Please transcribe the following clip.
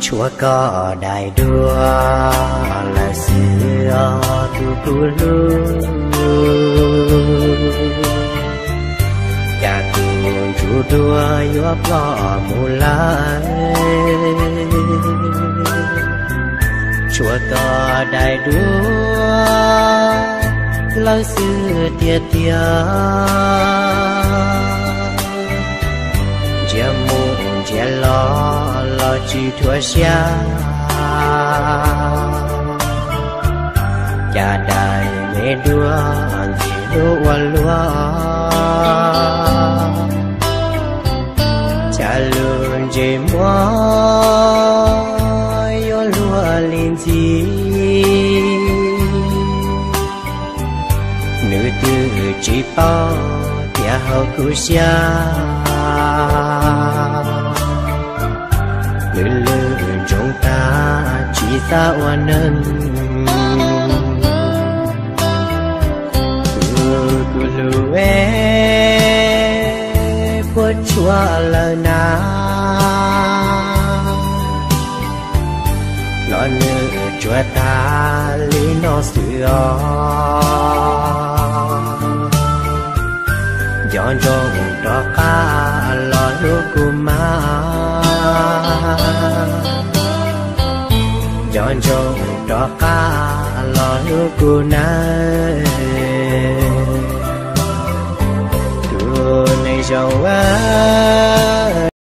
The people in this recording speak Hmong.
Tshuav koj daim duab lawm xwb os tus kuv hlub, cas kuv ntsuj duab yuav ploj mus lawm. Tshuav koj daim duab lawm xwb tiag tiag, ntsia mus ntsia los los tsis dhuav siab. Cas daim me duab ntxim hlub ua luaj, cas lub ntsej muag yuav luag li ntxim. Nws twb tsis paub tias hauv kuv siab, nws lwm ntsoov tag tsis xav ua neeg. Kuv, kuv hlub es puas tshuav lawm na, los nws tsuas tag li no xwb os. Nco ntsoov rov qab los hlub kuv mas, nco ntsoov rov qab los hlub kuv nawb. Tus neeg zoo